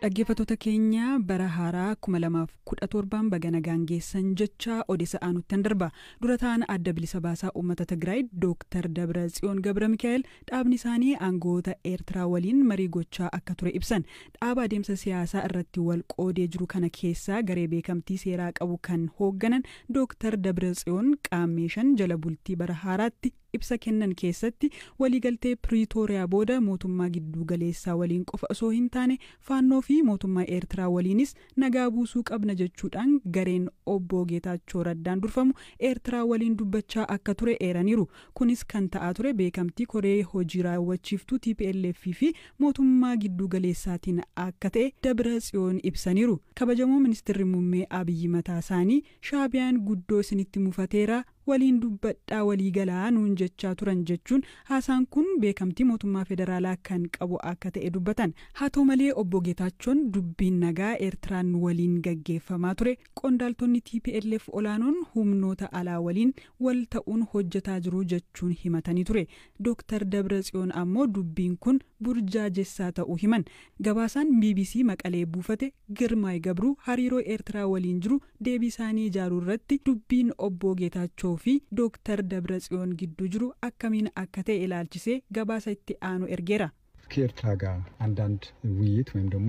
Dhaggeeffattoota keenya, bara haaraa 2017 baga nagaan geessan jecha odeessa aanuttan darba. Dura ta'an Adda Bilisa Baasaa Uummata Tigraay Dooktar Dabra Tsiyoon Gabra Mikaa'el dhaabni isaanii aangoota Eertiraa waliin marii gochaa akka ture ibsan. Dhaaba adeemsa siyaasaa irratti wal qoodee jiru kana keessaa garee beekamtii seeraa qabu kan hoogganan Dooktar Dabra Tsiyoon Qaammee 5 jala bultii bara haaraatti ibsa kennan keessatti, waliigaltee Piriitooriyaa booda mootummaa gidduu galeessaa waliin qofa osoo hin taane Faannoo fi mootummaa Eertiraa waliinis nagaa buusuu qabna jechuudhaan, gareen obbo Geetaachoo Raddaan durfamu Eertiraa waliin dubbachaa akka ture eeraniiru. Kunis kan ta'aa ture beekamtii koree hojii raawwachiiftuu TPLF fi mootummaa gidduu galeessaatiin akka ta'e Dabra Tsiyoon ibsaniiru. Kabajamoo ministeerri muummee Abiyyi mataa isaanii "Shaabiyaan guddoo isinitti mufateera, waliin dubbadhaa, walii galaa" nuun jechaa turan jechuun, haasaan kun beekamtii mootummaa federaalaa kan qabu akka ta'e dubbatan. Haa ta'u malee, obbo Geetaachoon dubbiin nagaa Eertiraan waliin gaggeeffamaa ture qondaaltonni TPLF olaanoon humnoota alaa waliin wal ta'uun hojjetaa jiru jechuun himatanii ture. Dooktar Dabra Tsiyoon ammoo dubbiin kun burjaajessaa ta'uu himan. Gabaasaan BBC Maqalee buufate Girmaay Gabruu hariiroo Eertiraa waliin jiru deebii isaanii ijaaruu irratti dubbiin obbo Geetaachoo fi Dooktar Dabra Tsiyoon gidduu jiru akkamiin akka ta'e ilaalchisee gabaasa itti aanu ergeera. ከኤርትራ ጋር አንዳንድ ውይይት ወይም ደግሞ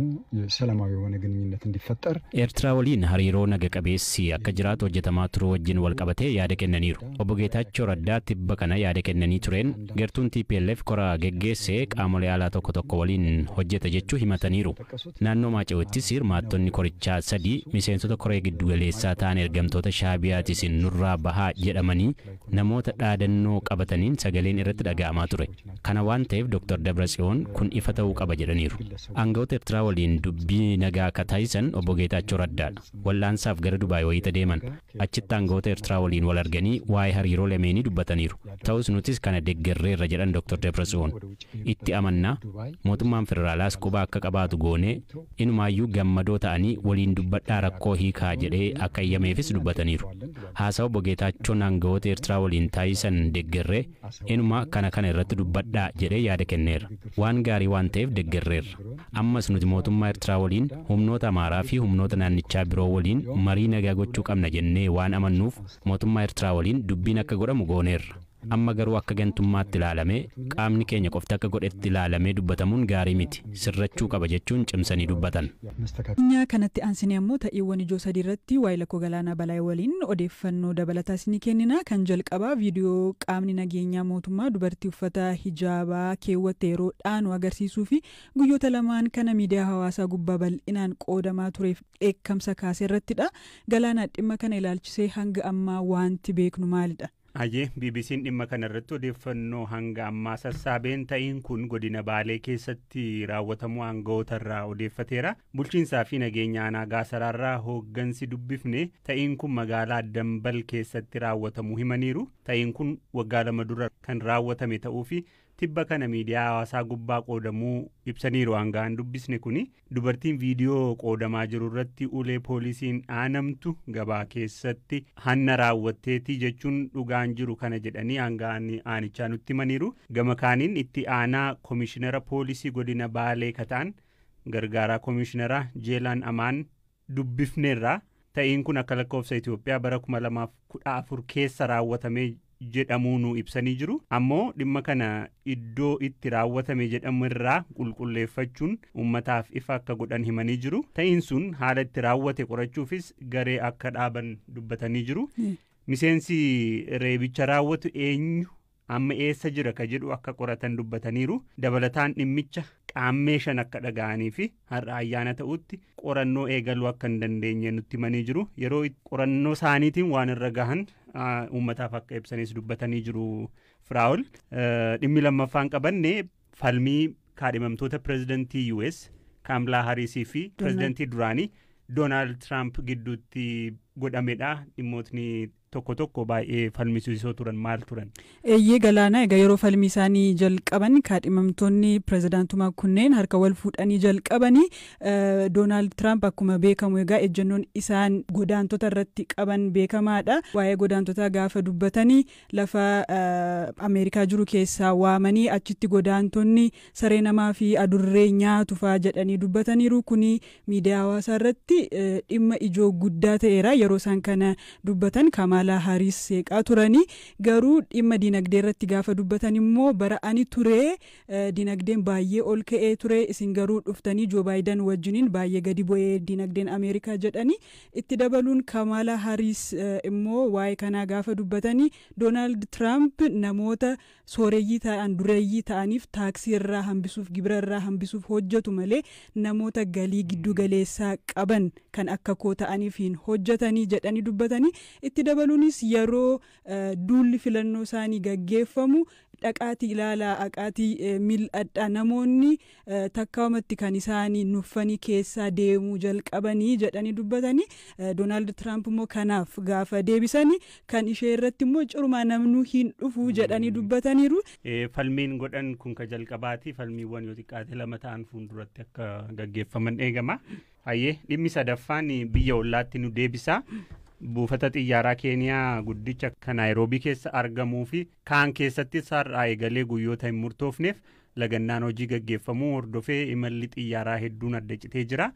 ሰላማዊ የሆነ ግንኙነት እንዲፈጠር Eertiraa waliin hariiroo naga qabeessi akka jiraatu hojjetamaa turuu wajjin wal qabatee yaada kennaniiru. Obbo Geetaachoo Raddaa tibba kana yaada kennanii tureen gartuun TPLF kora geggeessee qaamolee alaa tokko tokko waliin hojjeta jechuu himataniiru. Naannoo Maacawittis hirmaattonni korichaa sadii miseensota koree giddugaleessaa ta'an ergamtoota Shaabiyaatis nurraa bahaa jedhamanii namoota dhaadannoo qabataniin sagaleen irratti dhaga'amaa ture. Kana waan ta'eef Dr. Dabratsiyoon kun ifa ta'uu qaba jedhaniiru. Aangawoota Eertiraa waliin dubbii nagaa akka taasisan obbo Geetaachoo Raddaadha. Wal'aansaaf gara Dubaay wayita deeman. Achitti aangawoota Eertiraa waliin wal arganii waa'ee hariiroo lameenii dubbataniiru. Ta'us nutis kana deeggarreerra jedhan Dr. Dabratsiyoon. Itti amannaa mootummaan federaalaas quba akka qabaatu goonee inumaayyuu gammadoo ta'anii waliin dubbadhaa, rakkoo hiikaa jedhee akka iyyameefis dubbataniiru. Haasaa obbo Geetaachoon aangawoota Eertiraa waliin taasisan deeggarree inuma kana kana irratti dubbadhaa jedhee yaada kenneera. Waan gaarii waan ta'eef deeggarreerra. Ammas nuti mootummaa Eertiraa waliin, humnoota Amaaraa fi humnoota naannichaa biroo waliin marii nagaa gochuu qabna jennee waan amannuuf mootummaa Eertiraa waliin dubbiin akka godhamu gooneerra. Amma garuu akka gantummaatti ilaalamee, qaamni keenya qofti akka godhetti ilaalamee dubbatamuun gaarii miti. Sirrachuu qaba jechuun cimsanii dubbatan. Nyaa kanatti aansinee ammoo ta'iiwwan ijoo sadii irratti waa'ee lakkoo galaanaa balaa waliin odeeffannoo dabalataa isinii kennina. Kan jalqabaa viidiyoo qaamni nageenyaa mootummaa dubartii uffata hijaabaa keewwatte yeroo dhaanu agarsiisuu fi guyyoota lamaan kana miidiyaa hawaasaa gubbaa bal'inaan qoodamaa tureef dheekkamsa kaasee irrattidha. Galaanaa, dhimma kana ilaalchisee hanga ammaa wanti beeknu maalidha? Ayyee, BBC'n dhimma kana irratti odeeffannoo hanga ammaa sassaabeen ta'iin kun godina Baalee keessatti raawwatamuu aangawoota irraa odeeffateera. Bulchiinsaa fi nageenya aanaa Gaasaraarraa hooggansi dubbifne ta'iin kun magaalaa Dambal keessatti raawwatamuu himaniiru. Ta'iin kun waggaa 2 dura kan raawwatame ta'uu fi tibba kana miidiyaa hawaasaa gubbaa qoodamuu ibsaniiru aanga'aan dubbisne kuni. Dubartiin viidiyoo qoodamaa jiru irratti ulee poolisiin aanamtu gabaa keessatti hanna raawwatteetii jechuun dhugaan jiru kana jedhanii aanga'aan aanichaa nutti himaniiru. Gama kaaniin itti aanaa komishinara poolisii godina Baalee kataan gargaaraa komishinara Jeelaan Amaan dubbifneerra. Ta'iin kun akka lakkoofsa Itoophiyaa bara 2014 keessa raawwatamee jedhamuu nu ibsanii jiru. Ammoo dhimma kana iddoo itti raawwatame jedhamu irraa qulqulleeffachuun uummataaf ifa akka godhan himanii jiru. Ta'iin sun haala itti raawwate qorachuufis garee akka dhaaban dubbatanii jiru. Miseensi reebicha raawwatu eenyu, amma eessa jira ka jedhu akka qoratan dubbataniiru. Dabalataan dhimmicha Qaammee 5 akka dhaga'anii fi har'a ayyaana ta'utti qorannoo eegaluu akka hin dandeenye nutti himanii jiru. Yeroo qorannoo isaaniitiin waan irra gahan uummataaf akka ibsanis dubbatanii jiru. Firaa'ol, dhimmi lammaffaan qabanne falmii kaadhimamtoota pirezidantii US Kaamlaa Hariisii fi pirezidantii duraanii Doonaald Tiraamp gidduutti godhamedha. Dhimmootni tokko tokko baay'ee falmisiisoo turan maal turan? Eeyyee Galaanaa, egaa yeroo falmii isaanii jalqaban kaadhimamtoonni pirezidaantummaa kunneen harka wal fuudhanii jalqabanii. Doonaald Tiraamp akkuma beekamu egaa ejjennoon isaan godaantota irratti qaban beekamaadha. Waa'ee godaantotaa gaafa dubbatanii lafa Ameerikaa jiru keessaa waamanii achitti godaantonni saree namaa fi adurree nyaatu fa'aa jedhanii dubbataniiru. Kuni miidiyaa hawaasaa irratti dhimma ijoo guddaa ta'eera. Yeroo isaan kana dubbatan Kamaalaa Hariis seeqaa turanii. Garuu dhimma dinagdee irratti gaafa dubbatan immoo, bara ani ture dinagdeen baay'ee ol ka'ee ture, isin garuu dhuftanii Joo Baayidan wajjiniin baay'ee gadi bu'ee dinagdeen Ameerikaa jedhanii. Itti dabaluun Kamaalaa Hariis immoo waa'ee kanaa gaafa dubbatanii, Doonaald Tiraamp namoota sooreyyii ta'an, dureeyyii ta'aniif taaksii irraa hambisuuf, gibira irraa hambisuuf hojjetu malee namoota galii giddu galeessaa qaban kan akka koo ta'aniif hin hojjetanii jedhanii dubbatanii. Itti dabaluunis yeroo duulli filannoo isaanii gaggeeffamu, dhaqaatii ilaalaa, aqaatii mil'adhaa, namoonni takkaawamatti kan isaanii nuffanii keessaa deemuu jalqabanii jedhanii dubbatanii. Doonaald Tiraamp immoo kanaaf gaafa deebisanii, kan ishee irratti immoo curumaa namnuu hin dhufu jedhanii dubbataniiru. Falmiin godhan kun ka jalqabaati. Falmiiwwan yoo xiqqaate lama ta'an fuulduratti akka gaggeeffaman eegama. Hayyee, dhimmi sadaffaan biyya ollaatti nu deebisa. Buufata xiyyaaraa Keeniyaa guddicha kan Naayiroobii keessa argamuu fi kaan keessatti har'aa eegalee guyyoota hin murtoofneef lagannaan hojii gaggeeffamuu hordofee imalli xiyyaaraa hedduun adda citee jira.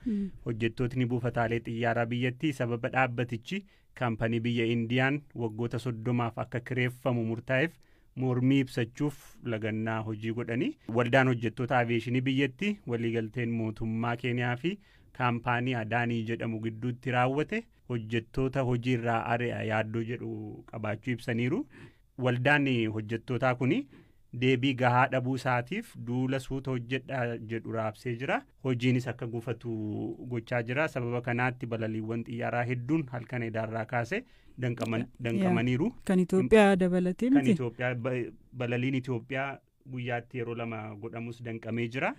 Hojjettootni buufataalee xiyyaaraa biyyattii sababa dhaabbatichi kaampanii biyya Indiyaan waggoota 30f akka kireeffamu murtaa'eef mormii ibsachuuf lagannaa hojii godhanii. Waldaan hojjettoota aviyeeshinii biyyattii waliigalteen mootummaa Keeniyaa fi kaampaanii Adaanii jedhamu gidduutti raawwate hojjettoota hojiirraa ari'a yaaddoo jedhu qabaachuu ibsaniiru. Waldaan hojjettootaa kun deebii gahaa dhabuu isaatiif duula suuta hojjedhaa jedhu raabsee jira. Hojiinis akka gufatu gochaa jira. Sababa kanaatti balaliiwwan xiyyaaraa hedduun halkan edaarraa kaase danqamaniiru. Kan Itoophiyaa dabalatee miti? Kan Itoophiyaa, balaliin Itoophiyaa guyyaatti yeroo lama godhamus danqamee jira.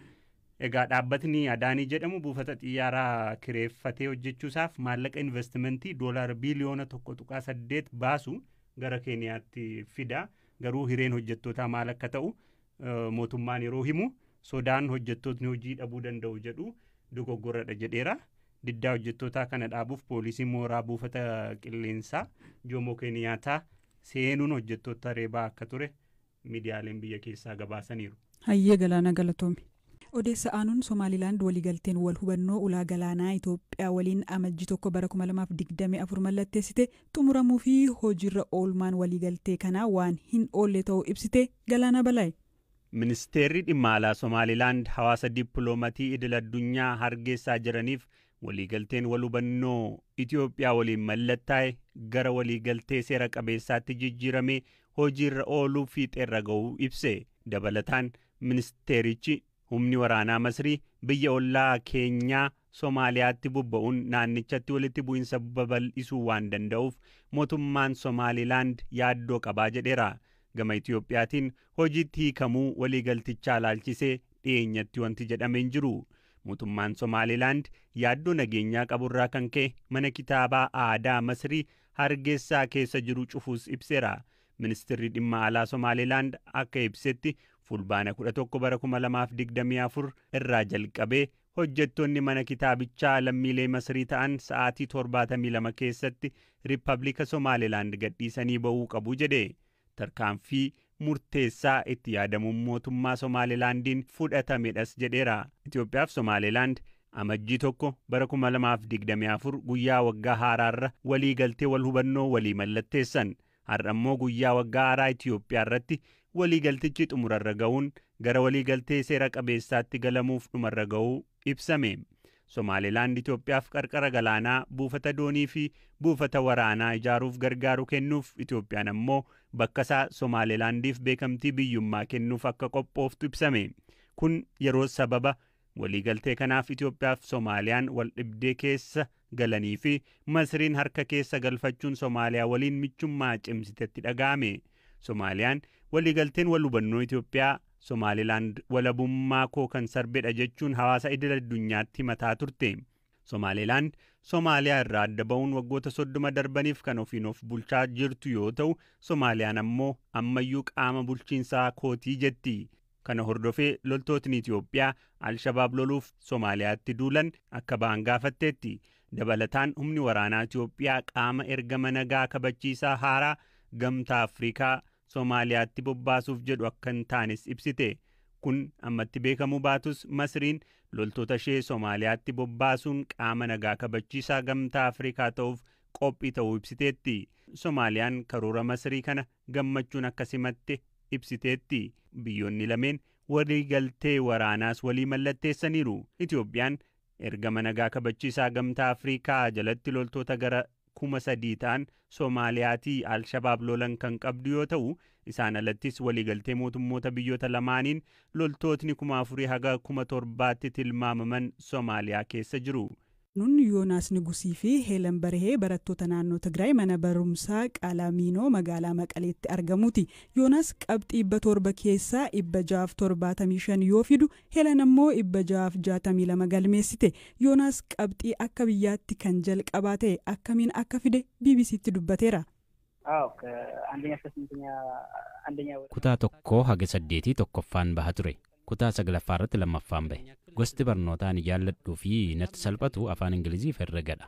Egaa dhaabbatni Adaanii jedhamu buufata xiyyaaraa kireeffatee hojjechuusaaf maallaqa investimentii doolaara biiliyoona 1.8 baasu gara Keeniyaatti fida. Garuu hireen hojjettootaa maal akka ta'u mootummaan yeroo himu, sodaan hojjettootni hojii dhabuu danda'u jedhu dogoggoradha jedheera. Diddaa hojjettootaa kana dhaabuuf poolisiin mooraa buufata qilleensaa Joomoo Keeniyaataa seenuun hojjettoota reebaa akka ture miidiyaaleen biyya keessaa gabaasaniiru. Hayyee Galaana, galatoomi. Odeessa aanuun Somaalilaand waliigalteen wal hubannoo ulaa galaanaa Itoophiyaa waliin Amajjii 1 bara 2024 mallatteessite xumuramuu fi hojiirra oolmaan waliigaltee kanaa waan hin oolle ta'uu ibsite. Galaana Balaay. Ministeerri dhimma alaa Somaalilaand hawaasa dippiloomatii idil addunyaa Hargeysaa jiraniif waliigalteen wal hubannoo Itoophiyaa waliin mallattaa'e gara waliigaltee seera qabeessaatti jijjiiramee hojiirra ooluu fiixeerra ga'uu ibse. Dabalataan ministeerichi humni waraanaa Masrii biyya ollaa keenyaa Somaaliyaatti bobba'uun naannichatti walitti bu'insa babal'isuu waan danda'uuf mootummaan Somaalilaand yaaddoo qabaa jedheera. Gama Itiyoophiyaatiin hojiitti hiikamuu waliigaltichaa ilaalchisee dhiyeenyatti wanti jedhame hin jiru. Mootummaan Somaalilaand yaaddoo nageenyaa qaburraa kan ka'e mana kitaabaa aadaa Masrii Hargeysaa keessa jiru cufuus ibseera. Ministeerri dhimma alaa Somaalilaand akka ibsetti, Fulbaana 11 bara 2024 irraa jalqabee hojjettoonni mana kitaabichaa lammiilee Masrii ta'an sa'aatii 72 keessatti Riippablika Somaalilaand gadhiisanii ba'uu qabu jedhe. Tarkaanfii murteessaa itti yaadamuun mootummaa Somaalilaandiin fudhatamedhas jedheera. Itoophiyaaf Somaalilaand Amajjii 1 bara 2024 guyyaa waggaa haaraarra walii galtee wal hubannoo walii mallatteessan. Har'a immoo guyyaa waggaa haaraa Itoophiyaa irratti waliigaltichi xumurarra ga'uun gara waliigaltee seera qabeessaatti galamuuf dhumarra ga'uu ibsame. Somaalilaand Itoophiyaaf qarqara galaanaa, buufata doonii fi buufata waraanaa ijaaruuf gargaaru kennuuf, Itoophiyaan ammoo bakka isaa Somaalilaandiif beekamtii biyyummaa kennuuf akka qophooftu ibsame. Kun yeroo sababa waliigaltee kanaaf Itoophiyaaf Somaaliyaan wal dhibdee keessa galanii fi Masriin harka keessa galfachuun Somaaliyaa waliin michummaa cimsitetti dhaga'ame. Somaaliyaan waliigalteen wal hubannoo Itoophiyaa Somaalilaand walabummaa koo kan sarbedha jechuun hawaasa idil addunyaatti himataa turte. Somaalilaand Somaaliyaa irraa adda ba'uun waggoota 30 darbaniif kan ofiin of bulchaa jirtu yoo ta'u, Somaaliyaan ammoo ammayyuu qaama bulchiinsaa kootii jetti. Kana hordofee loltootni Itoophiyaa Alshabaab loluuf Somaaliyaatti duulan akka ba'an gaafatteetti. Dabalataan humni waraanaa Itoophiyaa qaama ergama nagaa kabachiisaa haaraa Gamtaa Afrikaa Somaaliyaatti bobbaasuuf jedhu akka hin taanes ibsite. Kun ammatti beekamuu baatus, Masriin loltoota ishee Somaaliyaatti bobbaasuun qaama nagaa kabachiisaa Gamtaa Afrikaa ta'uuf qophii ta'uu ibsiteetti. Somaaliyaan karoora Masrii kana gammachuun akka simatte ibsiteetti. Biyyoonni lameen waliigaltee waraanaas walii mallatteessaniiru. Itoophiyaan ergama nagaa kabachiisaa Gamtaa Afrikaa jalatti loltoota gara 3,000 ta'an Soomaaliyaatii Alshabaab lolan kan qabdu yoo ta'u, isaan alattis waliigaltee mootummoota biyyoota lamaaniin loltootni 4,000 haga 7,000tti tilmaamaman Soomaaliyaa keessa jiru. Nun Yoonaas Nigusii fi Heelan Barhee barattoota naannoo Tigraay mana barumsaa Qaalamiinoo magaalaa Maqaleetti argamuuti. Yoonaas qabxii 700 keessaa 675 yoo fidu, Heelan ammoo 662 galmeessite. Yoonaas qabxii akka biyyaatti kan jalqabaa ta'e akkamiin akka fide BBCtti dubbateera. Kutaa 1 haga 8 tokkoffaan baha ture. Kutaa saglaffaa irratti lammaffaan bahe. Gosti barnootaa ani jaalladhuu fi natti salphatu afaan Ingilizii fi herregadha.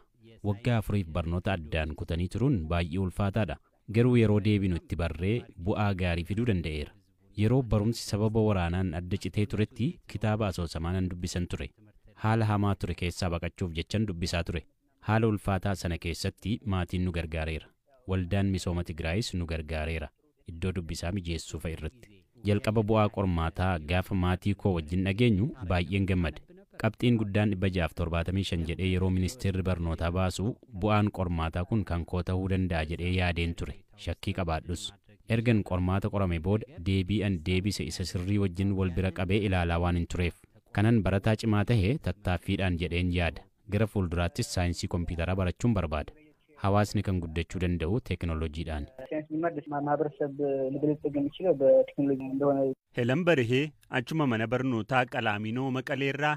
Waggaa 4f barnoota addaan kutanii turuun baay'ee ulfaataadha. Garuu yeroo deebinu itti barree bu'aa gaarii fiduu danda'eera. Yeroo barumsi sababa waraanaan adda citee turetti kitaaba asoosamaa nan dubbisan ture. Haala hamaa ture keessaa baqachuuf jechan dubbisaa ture. Haala ulfaataa sana keessatti maatiin nu gargaareera. Waldaan misooma Tigraayis nu gargaareera. Iddoo dubbisaa mijeessuu fa'a irratti. Jalqaba bu'aa qormaataa gaafa maatii koo wajjin dhageenyu baay'een gammade. Qabxiin guddaan 675 jedhee yeroo ministeerri barnootaa baasu, bu'aan qormaataa kun kan koo ta'uu danda'a jedhee yaadeen ture. Shakkii qabaadhus. Ergan qormaata qorame booda deebii an deebise isa sirrii wajjin wal bira qabee ilaalaa waan hin tureef. Kanan barataa cimaa tahe tattaaffiidhaan jedheen yaada. Gara fuulduraattis saayinsii kompiitaraa barachuun barbaada. Hawaasni kan guddachuu danda'u teekinooloojiidhaan. ማህበረሰብ ሊበለጽግ የሚችለው በቴክኖሎጂ እንደሆነ Helan Barhee achuma mana barnootaa Qalaaminoo Maqaleerraa.